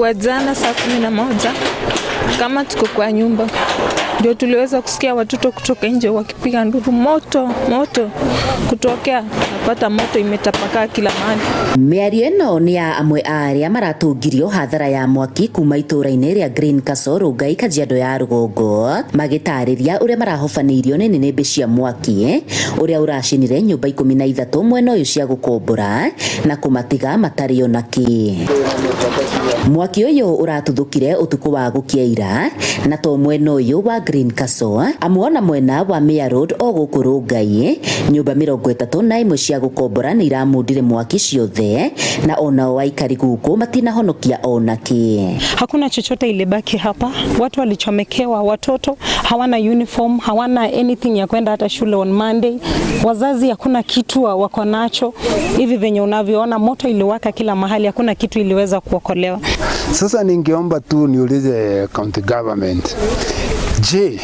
Kwa jana saa 11 kama tuko kwa nyumba, ndio tuliweza kusikia watoto kutoka nje wakipiga nduru, moto moto, kutokea napata moto imetapakaa kila mahali. Mĩario ĩno nĩ ya amwe a arĩa maratũngirio hathara ya mwaki kuma itũũra-inĩ rĩa Green Castle, Rongai, Kajiado ya Rũgongo, magĩtarĩria ũrĩa marahobanĩirio nĩ nĩnĩmbĩ cia mwaki ũrĩa ũracinire nyũmba 13 mwena ũyũ cia gũkombora na kũmatiga matarĩ ona kĩ. Mwaki ũyũ ũratuthũkire ũtukũ wa gũkia ira na to mwena ũyũ wa Green Castle, amu ona mwena wa Mea Road o gũkũ Rongai, nyũmba 31 cia gũkombora nĩ iramundire mwaki ciothe na onao aikari gũkũ matinahonokia ona kĩ. Hakuna chochote ilibaki hapa, watu walichomekewa, watoto hawana uniform, hawana anything ya kwenda hata shule on Monday. Wazazi hakuna kitu wako nacho. Hivi venye unavyoona moto iliwaka kila mahali, hakuna kitu iliweza kuokolewa. Sasa ningeomba tu niulize county government, je,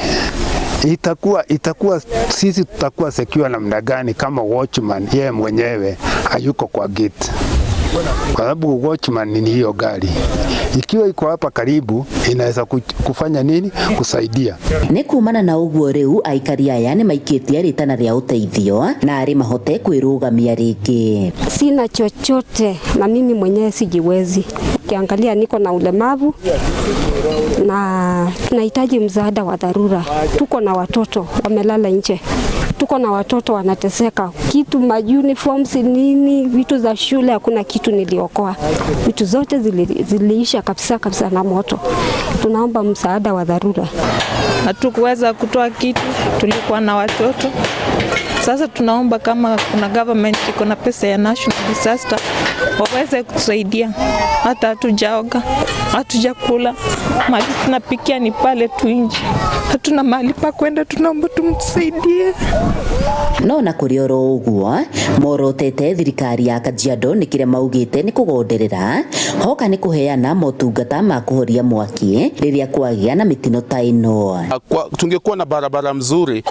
itakuwa sisi tutakuwa secure namna gani kama watchman yeye mwenyewe hayuko kwa gate? Kwa sababu watchman ni hiyo gari ikiwa iko hapa karibu inaweza kufanya nini? Kusaidia. Nĩ kumana na ũguo rĩu aikari aya nĩ maikĩtie rĩtana rĩa ũteithio na arĩ mahote kwĩrũgamia rĩngĩ. Sina chochote na mimi mwenyewe sijiwezi. Ukiangalia niko na ulemavu na tunahitaji msaada wa dharura. Tuko na watoto wamelala nje, tuko na watoto wanateseka, kitu ma uniforms nini, vitu za shule, hakuna kitu niliokoa. Vitu zote ziliisha kabisa kabisa na moto. Tunaomba msaada wa dharura. Hatukuweza kutoa kitu, tulikuwa na watoto. Sasa tunaomba kama kuna government iko na pesa ya national disaster waweze kutusaidia. Hata hatujaoga, hatujakula, mahali tunapikia ni pale tu nje, hatuna mahali pa kwenda. Tunaomba tumtusaidie. No na kũrĩ oro ũguo morotete thirikari ya Kajiado nĩ kĩrĩa maugĩte nĩ kũgonderera hoka nĩ kũheana motungata ma kũhoria mwaki rĩrĩa kwagĩa na mĩtino ta ĩno. Tungekuwa na barabara mzuri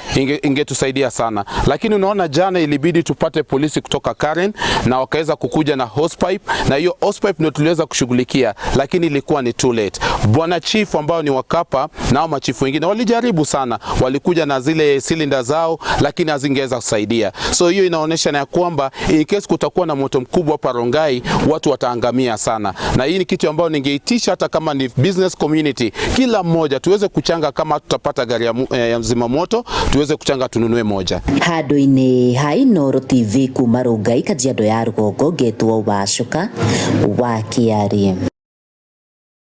ingetusaidia sana, lakini unaona jana ilibidi tupate polisi kutoka Karen na wakaweza kukuja na hosepipe, na hiyo hosepipe ndio tuliweza kushughulikia, lakini ilikuwa ni too late. Bwana chief ambao ni Wakapa nao machifu wengine walijaribu sana, walikuja na zile cylinder zao, lakini hazingeweza kusaidia. So hiyo inaonyesha na ya kwamba in case kutakuwa na moto mkubwa hapa Rongai, watu wataangamia sana, na hii ni kitu ambayo ningeitisha hata kama ni business community, kila mmoja tuweze kuchanga, kama tutapata gari ya mzima moto tuweze kuchanga tununue moja. Handũ-inĩ ha Inooro TV kuma Rongai, Kajiado ya Rũgongo, ngetwo Wacuka wa Kĩarĩ.